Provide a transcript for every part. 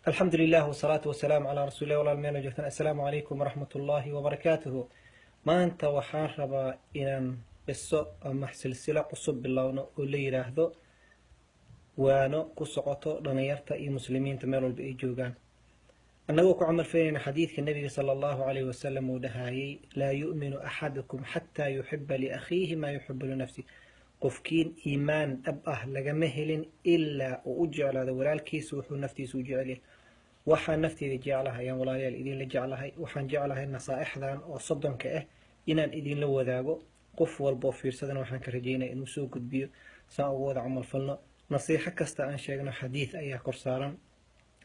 Alxamdu lilah wasalaatu wasalaamu calaa rasuulilah. Walaal meela joogtaan, assalaamu calaykum waraxmat ullaahi wabarakaatuhu. Maanta waxaan rabaa inaan qiso ama silsilo cusub bilowno oo la yidhaahdo waano ku socoto dhalinyarta iyo muslimiinta meel walba ay joogaan, annagoo ku camal faynayna xadiidka nabiga sala allahu calayhi wasalam uu dhahayay: "Laa yu'minu axadukum xataa yuxiba liakhiihi maa yuxibu linafsih." Qofkiin iimaan dhab ah lagama helin ilaa uu u jeclaado walaalkiisa wuxuu naftiisa u jecelyahay. Waxaan nafteyda jeclahay ayaan, walaalayaal, idinla jeclahay. Waxaan jeclahay nasaaixdan oo 30-ka ah inaan idinla wadaago. Qof walboo fiirsadana waxaan ka rajeynaya inuu soo gudbiyo saan ugu wada camal falno. Nasiixo kasta aan sheegno xadiid ayaa kor saaran,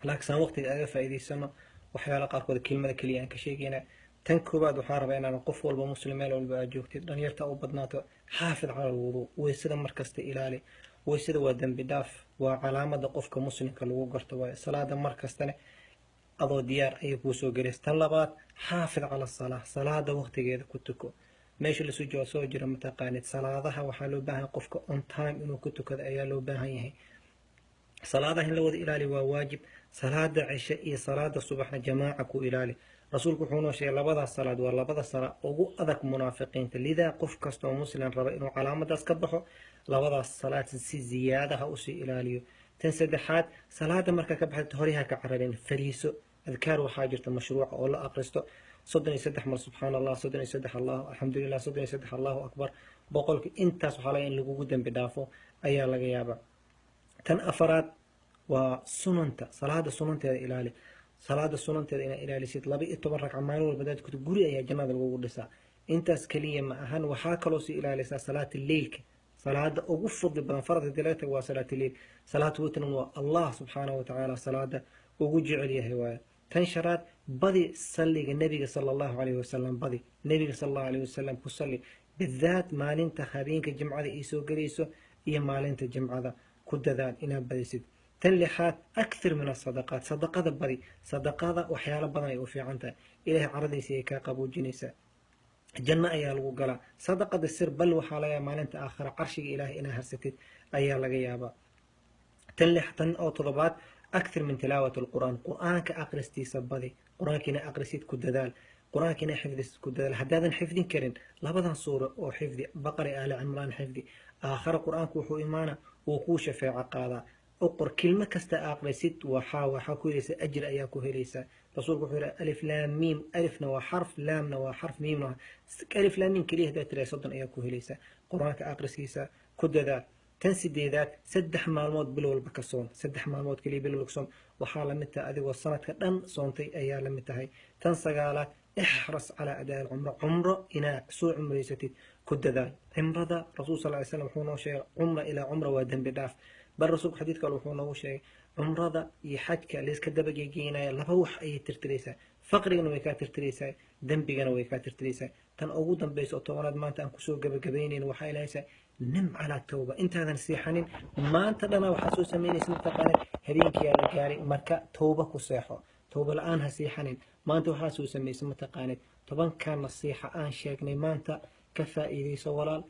laakiin saan waqtiga aga faa'iidaysano, waxyaala qaarkood kelmada keliya aan ka sheegaynaa. Tan koowaad, waxaan rabaa inaan qof walba muslim, meel walba aad joogtid, dhalinyarta u badnaato, xaafid cala alwuduu, weysada markasta ilaali. Weysada waa dembi dhaaf, waa calaamada qofka muslimka lagu garto waaye. Salaada markastane adoo diyaar ayay kuu soo gelaysa. Tan labaad, xaafid cala salaa, salaada waqtigeeda ku tuko. Meesha lasoo jooga soo jira mataqaanid, salaadaha waxaa loo baahan qofka on time inuu ku tukado ayaa loo baahan yahay. Salaadaha in la wada ilaali waa waajib. Salaada cishe iyo salaada subaxna jamaaca ku ilaali. Rasuulku wuxuu noo sheegay labadaas salaad waa labada salaa ugu adag munaafiqiinta. Lidaa, qof kastoo muslim raba inuu calaamadaas ka baxo, labadaas salaad si ziyaadaha usii ilaaliyo. Tan saddexaad, salaada markaa ka baxda horyaha ka cararin, fariiso. Adkaar waxaa jirta mashruuca oo la aqristo: 33 mar subxaana Allah, 33 Allah, alxamdulilah, 33 Allahu akbar, 100-ka. Intaas waxaa laga in lagugu dembi dhaafo ayaa laga yaabaa. Tan afaraad waa sunanta, salaada sunanteeda ilaali. Salaada sunanteeda inaad ilaalisid, 12 ragca maalin walba hadaad tukato, guri ayaa jannada lagugu dhisaa. Intaas keliya ma ahan, waxaa kaloo sii ilaalisaa salaata leylka. Salaada ugu fadli badan farad hadii laga tago waa salaat leyl. Salaat witran waa Allah subxaanahu watacaala salaada ugu jecel yahay waaye. Tan shanaad, badi salliga nebiga sala allahu calayhi wasalam. Badi nebiga sala allahu alayhi wasalam ku salli, bidaat maalinta habeenka jimcada ay soo gelayso iyo maalinta jimcada ku dadaal inaad badisid. Tan lixaad, akthir min asadaqaat, sadaqada badi. Sadaqada waxyaalo badan ay u fiican tahay: Ilahay caradiisa ay kaa qaboojinaysaa, janno ayaa lagu galaa sadaqada sir, bal waxaa laga yaaba maalinta aakhira carshiga Ilaahay inaa harsatid ayaa laga yaabaa. Tan lix, tan oo toddobaad, akthir min tilaawati alqur'aan, qur-aanka aqristiisa badi. Qur-aanka ina aqrisid ku dadaal, qur-aanka ina xifdisid ku dadaal. Haddaadan xifdin karin, labadan suuro oo xifdi, Baqari, Aali Cimraan xifdi. Aakhara qur-aanku wuxuu imaana wuu kuu shafeeco qaadaa. Uqor kilmo kasta aqrisid, waxaa ku helaysaa ajir ayaa ku helaysaa. Rasuulku wuxuu yihi: alif laam miim, alifna waa xarf, laamna waa xarf, miimna waa alif laam miim keliya haddaad tirahay, 30 ayaa ku helaysaa. Qur-aanka aqriskiisa ku dadaal. Tan sideedaad, 3 maalmood bil walba ka soon. 3 maalmood keliya bil walba ka soon, waxaa lamid tahay adigoo sanadka dhan soontay ayaa lamid tahay. Tan sagaalaad, ixras calaa adaa alcumro, cumro inaad soo cumraysatid ku dadaal. Cimrada rasuul sal ly slam wuxuu noo sheegay cumra ilaa cumra waa dembi dhaaf. Bal rasuulku xadiid kale wuxuu noogu sheegay cumrada iyo xajka layska dabagegeynaya laba wax ayay tirtiraysaa: faqrigana way kaa tirtiraysaa, dembigana way kaa tirtiraysaa. Tan ugu dambaysa oo 10-aad maanta aan kusoo gabagabaynayn waxaa ilahaysaa: nim calaa tawba. Intaadan seexanin, maanta dhana waxaa soo samaynaysa mataqaana, habeenkiyaa la gaaray, marka tawba ku seexo, tawba la-aan ha seexanin. Maanta waxaa soo samaysa mataqaanid, 10-kan nasiixa aan sheegnay maanta ka faa'iidayso, walaal.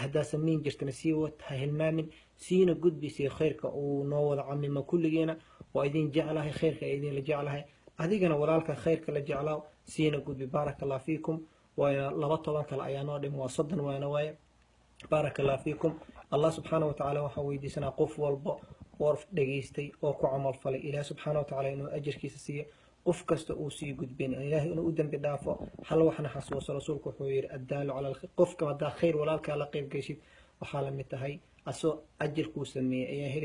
Haddaa samayn jirtana sii wad, ha hilmaamin, siina gudbisay khayrka uu noo wada camimo kulligeena. Waa idin jeclahay, khayrka idinla jeclahay. Adigana walaalka khayrka la jeclaaw, siina gudbi. Baaraka Allah fiikum. Waana laba 10 kale ayaa noo dhim, waa 30 waana waaye. Baaraka Allah fiikum. Allah subxaana watacaala waxaan weydiisanaa qof walba oo dhegaystay oo ku camal falay, Ilaah subxaana watacaala inuu ajarkiisa siiyo. Qof kasta uu sii gudbin, Ilaahay inuu u dembi dhaafo. Hal waxna xasuuso, rasuulku wuxuu yidhi: addaalu cala qofka haddaa khayr walaalkaa la qayb geshid, waxaa la mid tahay asoo ajirkuu sameeyey ayaa helay.